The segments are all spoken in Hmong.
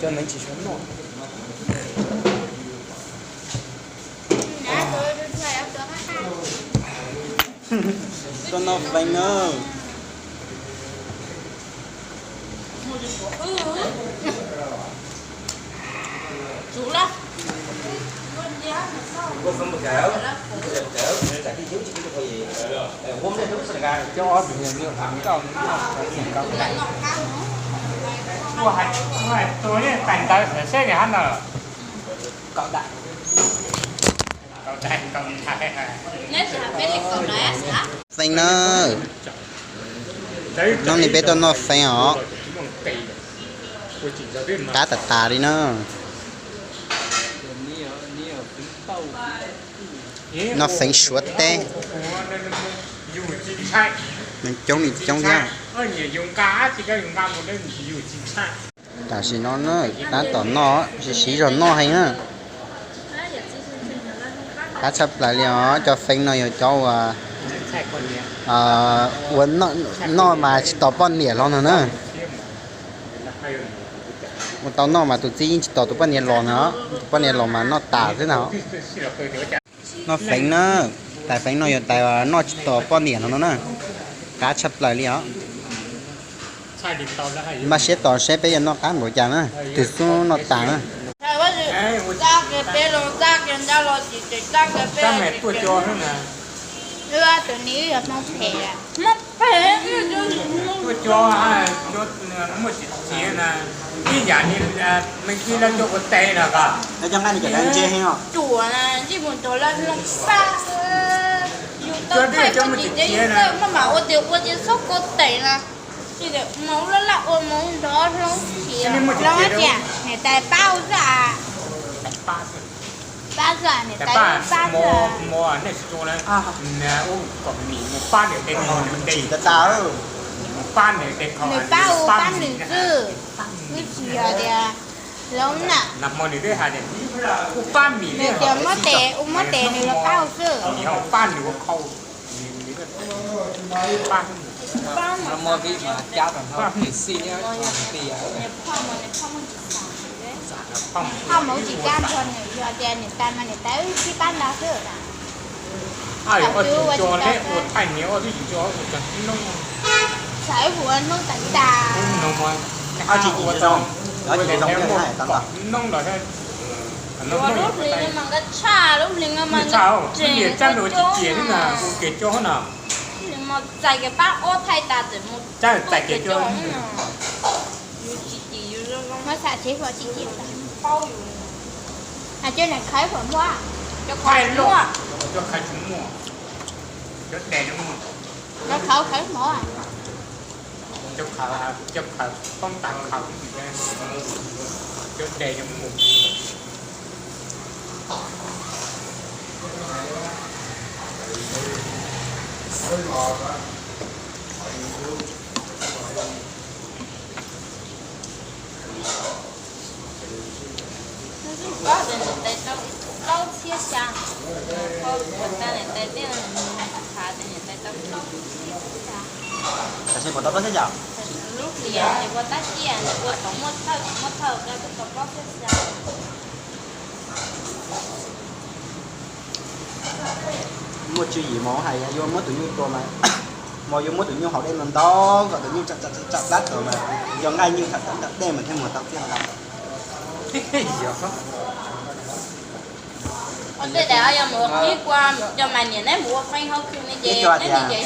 Cov neeg tsis tshua noj. Tuaj noj feeb na. Feeb na. Hnub no peb tuaj noj feeb os. Qab tas tas li na. Noj feeb Suav teb. Neeg coob li coob thiab. Tam sim no na, tab tom noj, siv zog noj heev na. Qab tshaj plaws li os, cov feeb no yog cov uas ua noj mas tsis tos poj niam los no na. Ua tau noj mas tus txib yeej tsis tos tus poj niam los na, tus poj niam los mas noj tas xwb na. Noj feeb na, tais feeb no yog tais noj tsis tos poj niam no no na. Qab tshaj plaws li os. Npaj siab tos seb peb yuav noj qab npaum cas na, twg xub noj tas na. Tuaj cov muaj tsis txiv na, ib yam li me kib lawv cov ua tes na ko. Lawv cov nqaij ni cas ntse heev os. Cuam na, ntsij mus nrog lawv hloov sab. Yus tau thaij muaj tsis txiv na, maj mam ua tias ua tias xob kua tes na. Mus laj laj ua mus nrog hloov txiv. Hloov tias niam tais pab xwb. Pab xwb, niam tais pab xwb. Nws pab ua pab nws xwb, wb tsis yog tias hloov na. Nws tias muab tes, ua muab tes nws los pab ua xwb. Phauj mus tsis kab nrog nws, yog tias niam tais mas niam tais wb sib pab ntau xwb. Xav wb ua hnub tas tas. Ua lub hli no mas nkaj tshaj, lub hli no mas tseem ua coob na. Mas txais kiag pab ob thaij tas txawm mus txais kiag coob. Yus tsis tim yus zoo zoo. Muab xam tsev huam tsis tim. Paub yus. Hais cov niam khawv huam muaj. Cov khawv tsis muaj. Cov khawv khawv mov. Cov khawv, cov khawv poob tas khawv. Cov des cov mus. Plaub txhiab xya, qhov tas niam tais tias nws khav tias niam tais tau plaub txhiab xya. Tam sim puas tau plaub txhiab xya? Lub hlis nws ua tab ciaj nws ua tau muaj thawj muaj thawj ua twb tau plaub txhiab xya. Muaj tswv yim mas hais yuav muab tus nyuj tua mas, mas yuav muab tus nyuj haus dej ntau ntau kom tus nyuj tsam tsam plab tuag mas, yog nqaij nyuj tham tham dej mas thiaj muag tau txiaj nqa. Tej daim yog mus ua qhib kua, cov mas niam neb mus ua qhib hauv khw ne ces neb niam ces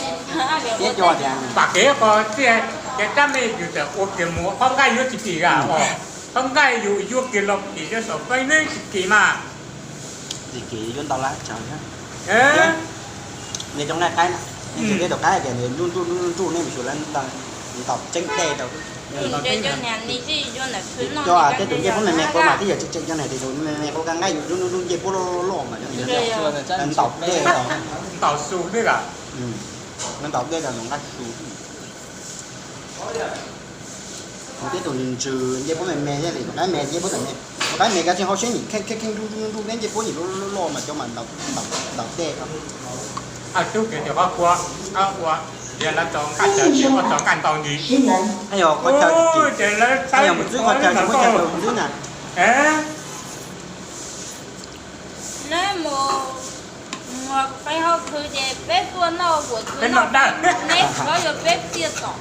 neb cov tias pam kev ko tias cov rab me yus txawm ua kiag mus qhov nqaij yuav tsis kim a, qhov nqaij yus yuav kiag los kim cov saum peeb neb tsis kim mas. Tsis kim yuav ntau lab tsawg thiab. Neb cov nqaij qaib na, neb tsis teb tus qaib tias nws nruj nruj nruj nruj neb mus xyuas lawv ntaus tseeb dej rau. Cov tej tus ncej puab me me quav mas twb yog tseem tseem cov niag tus me me quav nqaij nqaij yus nruj nruj nruj ncej puab loj loj mas cov niag ntaus dej rau. Ntaus su xwb a. Ntaus dej rau ntaus nqaij su. Mus tib tug ntsws ncej puab me me thiab li, tus qaib me ncej puab txawm me, tus qaib me kav tsij hau siab nyim kheej kheej kheej nruj nruj nruj nruj neb ncej puab nyim loj loj mas cov mas ntaus dej rau. Tub kiag tias qhov kua, qhov kua. Yog lawv tau nqaij chaw ces koj tau nqaij ntau ntsis. Yog qhov chaw, yog mus txwb qhov chaw tsis muaj chaw tau ntxwb na. Neb mus muag qee hauv khw ces peb tuaj noj ua khw, neb tsuav yuav peb tiaj tom.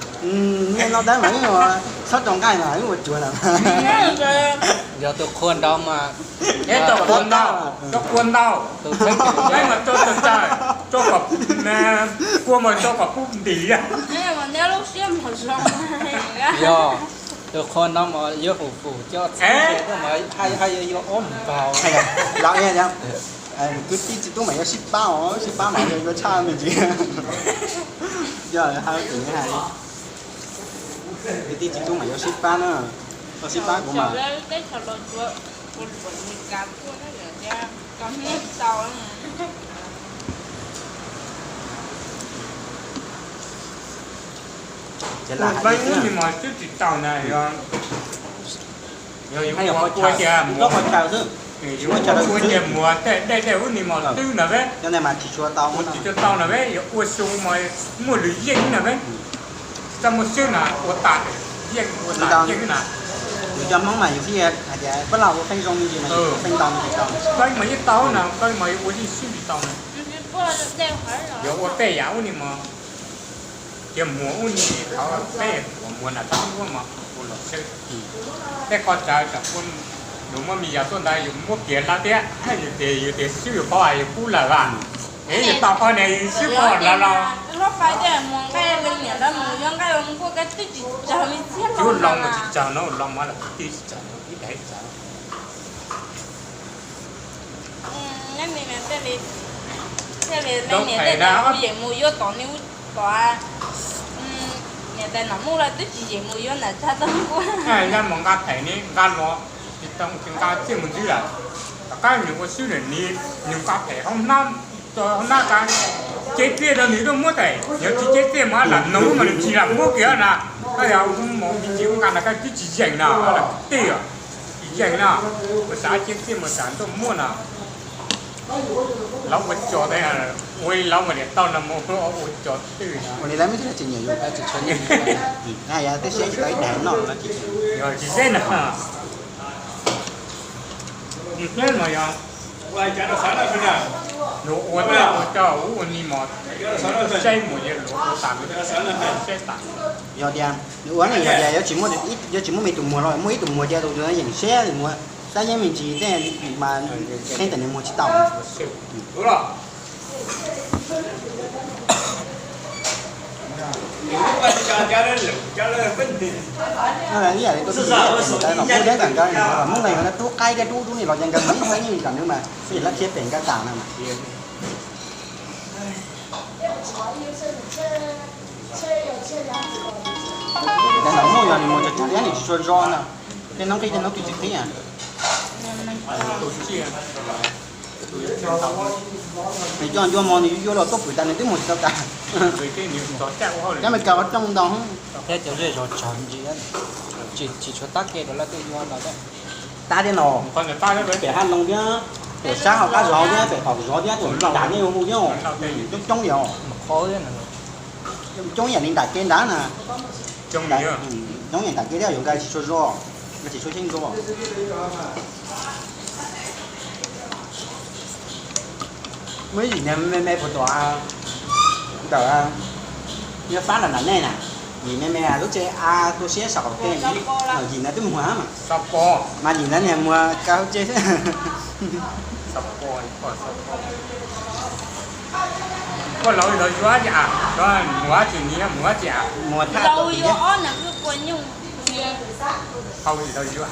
Neb noj dawb mas ib ua txhob rau nqaij mas ib ua tsuav na. Yog tus qhua ntau mas, tus qhua ntau, tus qhua ntau, tus qhua ntau mas rau tawm tawm, rau kom, kua mas rau kom pub ntim. Yog tus qhua ntau mas yuav fum fum coj txheeb mas haj yuav yuav ob mus nkaus. Los, kwv tij txiv tub mas yuav sib pab os, sib pab mas yuav tshaj me ntsis. Yog hais kwv tij txiv tub mas yuav sib pab na, koj sib pab kuv mas. Ub, nim no twb tsis tau na, yog yuav ua tias muag, yus ua tias muag tej dej dej ub nim no twb na ve, tsis tau na ve, yog ua xyoo mas muaj lwm yeej na ve. Txaj muaj xwb na ua tas, yeej ua tas yeej na. Yus cov Hmoob mas yus thiaj hais tias pab los ua feeb zoo me ntsis mas yus ua feeb ntau me ntsis tau. Feeb mas yeej tau na, feeb mas yuav ua yeej xwb tsis tau na. Yog ua tej yam ub nim no ces muag ub nim no thov peb muag na tau ub mas ua los xwb. Tej qhov tsav tsam yus muab me yas tuaj ntawd yus muab kiag lawm thiab, yus tias yus tias xwb yus paub yus kub lawm as. Es yus tau qhov niag yus xwb paub lawm los. Tsis los mus tsis tsawg no, los mas los twb tsis tsawg no, ib daim tsawg. Thiaj li niam tej kuv yem mus yuav tom niam ub tom, niam tais Nom Muj los twb tsis yem mus yuav nram tsag tau nkuaj. Yog mus nqa phem ne nqa los, tsis tau tsis nqa txiaj mus ntxwb lawm. Tom qab nws ua xwb nws nqa phem hauv hnab, hauv hnab qab, cev txiaj rau nws tuaj muab tais, yog tsis cev txiaj mas lam noog mas nws tsis lam muab kiag na. Koj yog mus me ntsis ub nqa na koj twb tsis yeem na, lam kwv tij os, tsis yeem na. Ua xav cev txiaj mus xav tuaj muab na. Lawv ua cos, ua li lawv ua niam tau no mus ua cos twg no. Ua li lawv muab tsis tau tsis nyiam yus, tsis tshua nyiam yus. Yog tej siab tsis tau ib daim noj no tsis, yog tsis seb na. Yus siab no yog luag ua tej ua cos ub ua ni mos, seb mus yog luag ua tas, seb tas. Yog tias nws ua ne yog tias yuav tsis muaj, yuav tsis muaj me tus muag los muaj ib tus muag cia tus yeem siab mus xab yeeb me ntsis tej mas kheev tias nws muag tsis tau. Ib yam li tuaj tub ib yam li ntawd los muaj dab ntawm nkawd, Hmoob na yog no tub qaib thiab tub tub ni los ces nkawd muaj ib xab yeeb li tam nws mas xwb lawv thiab pem nkawd tas na. Ntawm no muaj yog nws mus tag tag thiab nws tsis tshua zoo na. Tej hnub qhib tej hnub twb tsis qhib. Nws coj ncua mov nws yuav yuav los tuaj pwm tas nws twb mus tsis tau tas. Cov Amelikas ua rooj ntau thiab cov zej zog tsawg ntsis, tsis tshua tab ke rau lawv tuaj yuav ntau thiab. Tab thiab no, pem Haj Loo thiab, pem sab hauv qab zov thiab, pem qaum zov thiab, tuam nram nej hu thiab, coob coob yom. Coob yam li nram kev nrad na. Coob yam nram kev thiab yuav nkawd tsis tshua zoo, nkawd tsis tshua xyeeb zoo. Muaj ib yim niag me me puas tuam ntawm nyob fab nram nram nej na, yim me me lub tsev a tu siab saum qaum kev, yim ntawd twb muag mas. Mas yim ntawd niag muag kaw hauv tsev. Koj laus li tau yuav ces muag tsis ni muag tsis muag thaj tau tiag. Hau li tau yuav.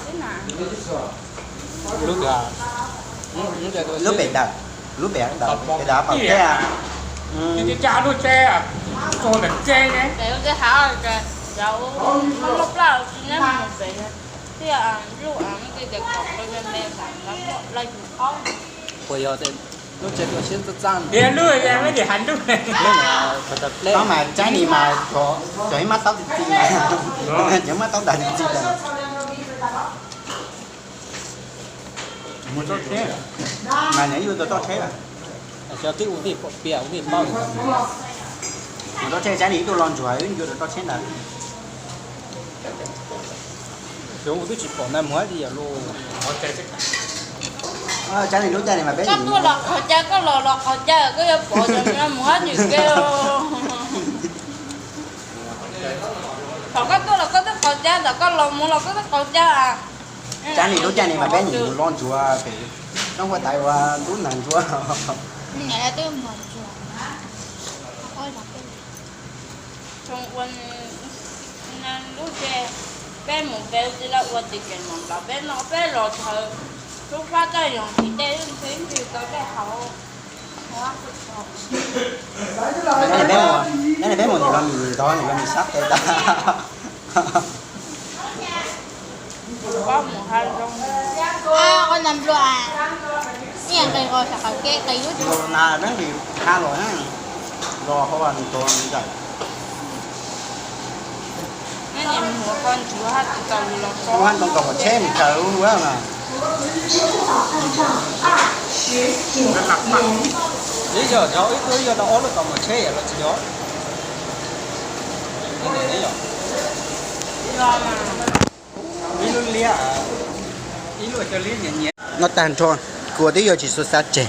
Lub pem ntawm, lub pem ntawm pem dav pam teb. Lub tsev, txog ntawm tsev ne. Puas yog lub tsev tua siab txaj txaj? Tias lub, me dim has lub. Lub no, thaum tas pleb mas tsaib ni mas cov ib mab taub ti ti mas, cov mab taub ntas ti ti tas. Mus txoj tsheb, mas nws yuav tau txoj tsheb lawm. Xyov twb ua vij pom piam ua vij paub li. Roj tsheb, Tsab Lis ib tug los ntsuag wb ncua rau roj tsheb ntawd. Xyov kuv twb tsis pom ntawd mus hab li yam lauj. Tsab Lis lub caij li mas peb koj tuaj los qaug cawv, koj los los qaug cawv, koj yuav pom cov no mus hab nws ke. Thaum koj tuaj los koj twb qaug cawv, thaum koj los mus los koj twb qaug cawv. Tsab Lis lub caij li mas peb nim mus lo ntsuag pem roob Huab Tais ua ntub nag ntsuag. Lub caij peb mus pem txiv lawv ua txiv kev mom nplaum peb no peb los thaum lub fab taj yoog tsis tej ntxhib ntws tau tej hauv. Peb mus nim los mis ntog nim los mis sab tes tas. Ua na nplua, ib yam nqis qos saum qaum kev nqis lub. Nplua na peb nqis ha los na, los hauv nws tuag nws ntawm. Ua ntoo kaum pom tsheb mus kawg lub na. Ib yog cov ib tug yog tau ob lub kaum pom tsheb yam los tsis yog. Ib lub liab, ib lub cov liab nyias nyias. No tag nrho, kuv twb yuav tsis xu xav tseg.